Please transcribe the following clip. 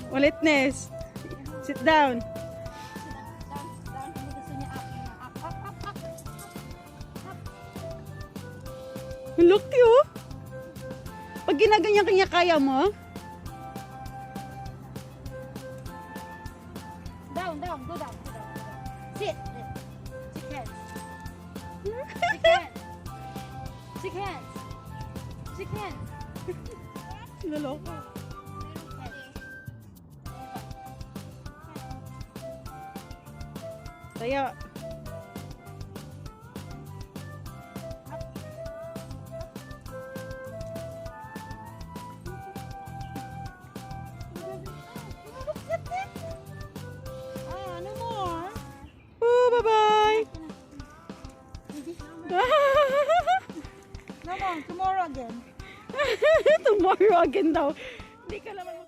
Ulit, Nes. Sit down. Down, down. Hindi gusto niya up. Up, up, up, up. Up. Look you. Pag ginaganyan kanya, kaya mo? Down, down. Go down, go down, go down. Sit. Shake hands. Shake hands. Shake hands. Shake hands. Naloko. Hands. Tayo. Up. Ah, no more. Oh, bye-bye. No more. Tomorrow again. Tomorrow again daw. Hindi ka naman.